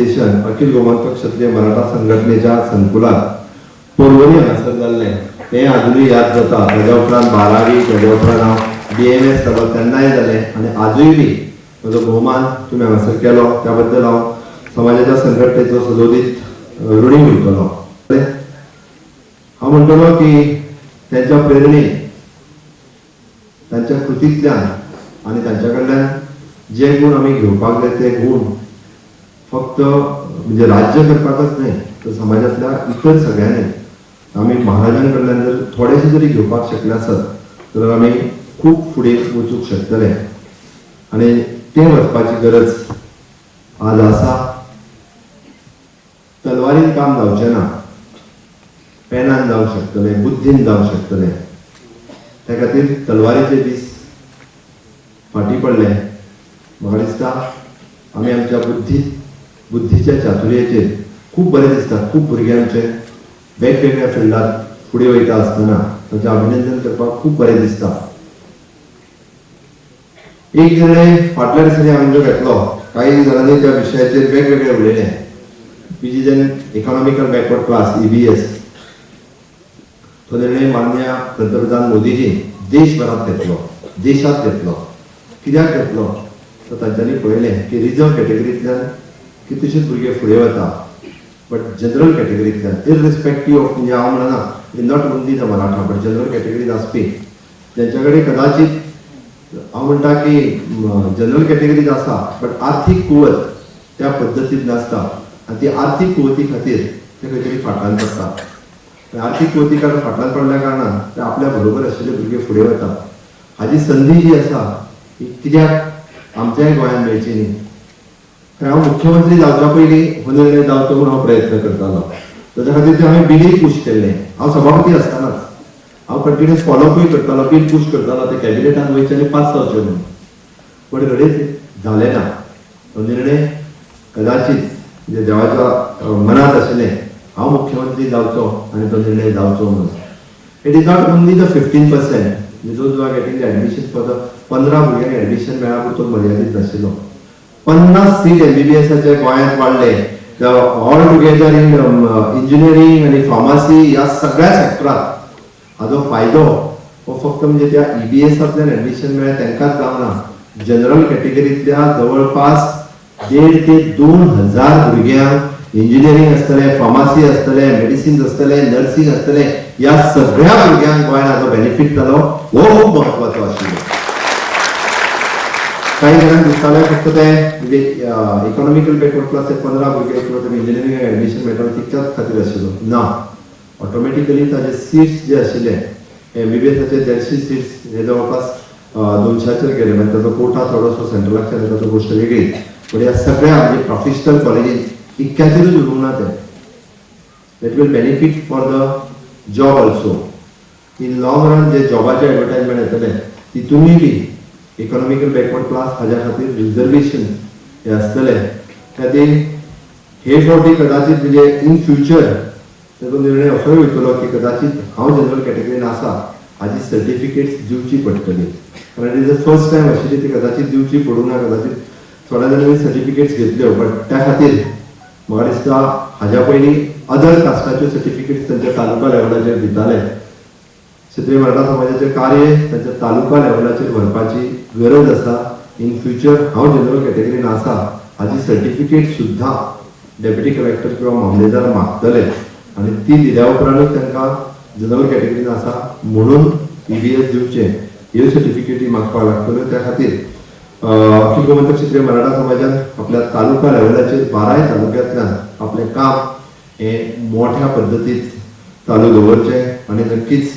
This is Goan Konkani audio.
स्टेशन अखिल गोमंतक क्षत्रिय मराठा संघटनेच्या संकुलात पर्वरी हांगासर जाल्लें तें आजुनूय याद जाता. ताज्या उपरांत बारावी, ताज्या उपरांत हांव बीएमएस जालो तेन्नाय जालें आनी आजूय बी म्हजो भोवमान तुमी हांगासर केलो त्या बद्दल हांव समाजाच्या संघटनेचो सदोदीत ऋणी उरतलो. हांव म्हणटलो की त्यांच्या प्रेरणेन, तांच्या कृतींतल्यान आनी तांच्या कडल्यान जे गूण आमी घेवपाक जाय ते गूण फक्त म्हणजे राज्य करपाकच न्हय तर समाजांतल्या इतर सगळ्यांनी आमी महाराजां कडल्यान जर थोडेशे जरी घेवपाक शकले आसत तर आमी खूब फुडें वचूंक शकतले आनी तें वचपाची गरज आज आसा. तलवारीन काम जावचें ना, पेनान जावंक शकतलें, बुद्धीन जावंक शकतलें. त्या खातीर तलवारीचे दीस फाटीं पडले. म्हाका दिसता आमी आमच्या बुद्धीच्या चातुर्याचेर खूब बरें दिसता. खूब भुरगे आमचे वेगवेगळ्या फिल्डात फुडें वयता आसतना तांचें अभिनंदन करपाक खूब बरें दिसता. एक निर्णय फाटल्या दिसांनी हांवें जो घेतलो, काही जाणांनी त्या विशयाचेर वेगवेगळे उलयले, which is an economical backward class, EBS. तो निर्णय माननीय पंतप्रधान मोदीजी देशभरात घेतलो, देशात घेतलो. कित्याक घेतलो तर तांच्यांनी पळयलें की रिजर्व कॅटेगरींतल्यान कितलेशेच भुरगे फुडें वता, बट जनरल कॅटेगरींतल्यान इररिस्पेक्टीव ऑफ, म्हणजे हांव म्हणना not only the Maratha but general कॅटेगरीत आसपी ज्यांच्या कडेन कदाचित हांव म्हणटा की जनरल कॅटेगरीत आसा बट आर्थीक कुवत त्या पद्दतीन नासता आनी ती आर्थीक कुवती खातीर ते खंय तरी फाटल्यान पडटा. आर्थीक कुवती कारण फाटल्यान पडल्या कारणान ते आपल्या बरोबर आशिल्ले भुरगे फुडें वता. हाजी संदी जी आसा ही कित्याक आमच्याय गोंयांत मेळची न्ही? कारण हांव मुख्यमंत्री जावच्या पयलीं हो निर्णय जावचो म्हूण हांव प्रयत्न करतालो. ताच्या खातीर तें हांवें बिलूय पूश केल्लें. हांव सभापती आसतनाच हांव कंटिन्युअस फॉलोअपूय करतालो, बील पूश करतालो, ते कॅबिनेटान वयचें आनी पास जावचें म्हणून. बट घडये जालें ना. तो निर्णय कदाचित म्हणजे देवाच्या मनात आशिल्लें हांव मुख्यमंत्री जावचो आनी तो निर्णय जावचो म्हणून. It is not only the 15% those are getting the admission for the 15 भुरग्यांक एडमिशन मेळ्ळा पुरतो मर्यादीत नाशिल्लो. 50 सीट एमबीबीएसाचे गोंयांत वाडले. ऑल टुगेदर इन इंजिनियरींग आनी फार्मासी ह्या सगळ्या सेक्टरात हाजो फायदो हो फक्त म्हणजे त्या ईबीएसांतल्यान एडमिशन मेळ्ळें तांकांच जावना, जनरल कॅटेगरींतल्या जवळपास 1500 ते 2000 भुरग्यांक इंजिनियरींग आसतलें, फार्मासी आसतलें, मेडिसीन आसतलें, नर्सिंग आसतलें, ह्या सगळ्या भुरग्यांक गोंयांत हाजो बेनिफीट जालो हो खूब म्हत्वाचो आशिल्लो. काही जाणांक दिसतालें फक्त ते म्हणजे इकॉनॉमिकल बॅकवर्ड क्लास 15 भुरगे किंवा ते इंजिनियरिंग एडमिशन मेळटा तितक्याच खातीर आशिल्लो ना. ऑटोमॅटिकली ताजे सीट्स जे आशिल्ले एमबीबीएसाचे 150 सीट्स हे जवळपास 200चेर गेले. मागीर ताजो कोटा थोडोसो सेंट्रलाक ताजो गोश्ट वेगळी, पण ह्या सगळ्या म्हणजे प्रोफेशनल कॉलेजीन इतक्याचेरूच उरूंक ना तें. That will benefit for the job also in long run. J जॉबाचे advertisement येतले तितूनय बी इकॉनॉमिकल बॅकवर्ड क्लास हाज्या खातीर रिजर्वेशन हे आसतले. खातीर हे फावटी कदाचित म्हणजे इन फ्युचर ताचो निर्णय असोय वयतलो की कदाचित हांव जनरल कॅटेगरीन आसा हाजी सर्टिफिकेट्स दिवची पडटली, कारण it is the first time आशिल्ली ती कदाचित दिवची पडूंक ना. कदाचित थोड्या जाणांनी सर्टिफिकेट्स घेतल्यो, बट त्या खातीर म्हाका दिसता हाज्या पयलीं अदर कास्टाच्यो सर्टिफिकेट्स तांच्या तालुका लेवलाचेर दिताले. क्षत्रिय मराठा समाजाचें कार्य तांच्या तालुका लेवलाचेर व्हरपाची गरज आसा. इन फ्युचर हांव जनरल कॅटेगरीन आसा हाजी सर्टिफिकेट सुद्दां डेप्युटी कलेक्टर किंवा मामलेदार मागतले आनी ती दिल्या उपरांतूच तांकां जनरल कॅटेगरीन आसा म्हणून ईबीएस दिवचें ह्यो सर्टिफिकेटी मागपाक लागतल्यो. त्या खातीर अखिल गोमंतक क्षत्रिय मराठा समाजान आपल्या तालुका लेवलाचेर बाराय तालुक्यांतल्यान आपलें काम हें मोठ्या पद्दतीन चालू दवरचें आनी नक्कीच